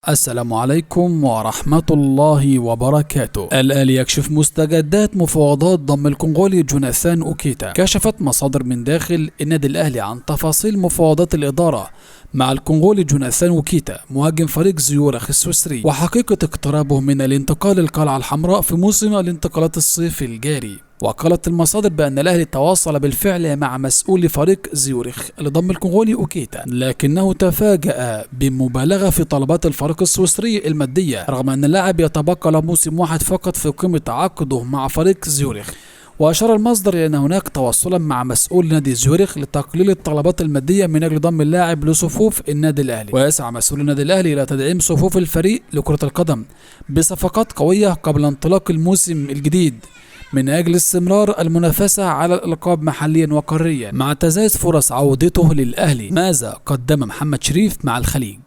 السلام عليكم ورحمة الله وبركاته. الأهلي يكشف مستجدات مفاوضات ضم الكونغولي جوناثان أوكيتا. كشفت مصادر من داخل النادي الأهلي عن تفاصيل مفاوضات الإدارة مع الكونغولي جوناثان أوكيتا مهاجم فريق زيورخ السويسري وحقيقة اقترابه من الانتقال للقلعة الحمراء في موسم الانتقالات الصيفي الجاري. وقالت المصادر بأن الأهلي تواصل بالفعل مع مسؤول فريق زيورخ لضم الكونغولي أوكيتا، لكنه تفاجأ بمبالغة في طلبات الفريق السويسري المادية رغم أن اللاعب يتبقى له موسم واحد فقط في قيمة عقده مع فريق زيورخ. وأشار المصدر إلى أن هناك تواصلا مع مسؤول نادي زيورخ لتقليل الطلبات المادية من أجل ضم اللاعب لصفوف النادي الأهلي. ويسعى مسؤول النادي الأهلي إلى تدعيم صفوف الفريق لكرة القدم بصفقات قوية قبل انطلاق الموسم الجديد من أجل استمرار المنافسة على الألقاب محليا وقاريا مع تزايد فرص عودته للأهلي. ماذا قدم محمد شريف مع الخليج؟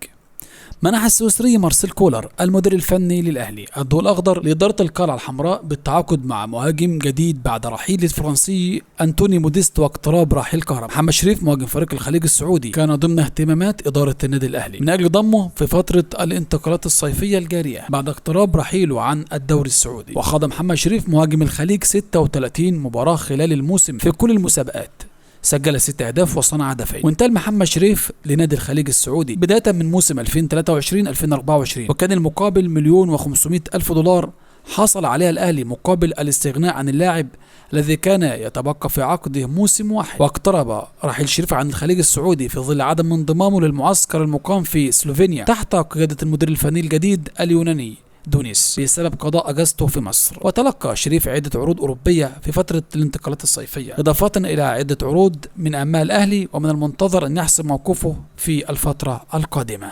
منح السويسري مارسيل كولر المدير الفني للأهلي الضوء الأخضر لإدارة القلعة الحمراء بالتعاقد مع مهاجم جديد بعد رحيل الفرنسي أنتوني موديست واقتراب رحيل كهربا. محمد شريف مهاجم فريق الخليج السعودي كان ضمن اهتمامات إدارة النادي الأهلي من أجل ضمه في فترة الانتقالات الصيفية الجارية بعد اقتراب رحيله عن الدوري السعودي. وخاض محمد شريف مهاجم الخليج 36 مباراة خلال الموسم في كل المسابقات، سجل 6 أهداف وصنع هدفين. وانتقل محمد شريف لنادي الخليج السعودي بداية من موسم 2023-2024 وكان المقابل $1,500,000 حصل عليها الأهلي مقابل الاستغناء عن اللاعب الذي كان يتبقى في عقده موسم واحد. واقترب رحيل شريف عن الخليج السعودي في ظل عدم انضمامه للمعسكر المقام في سلوفينيا تحت قيادة المدير الفني الجديد اليوناني دونيس بسبب قضاء اجازته في مصر. وتلقى شريف عدة عروض أوروبية في فترة الانتقالات الصيفية إضافة إلى عدة عروض من أمال الأهلي، ومن المنتظر أن يحسم موقفه في الفترة القادمة.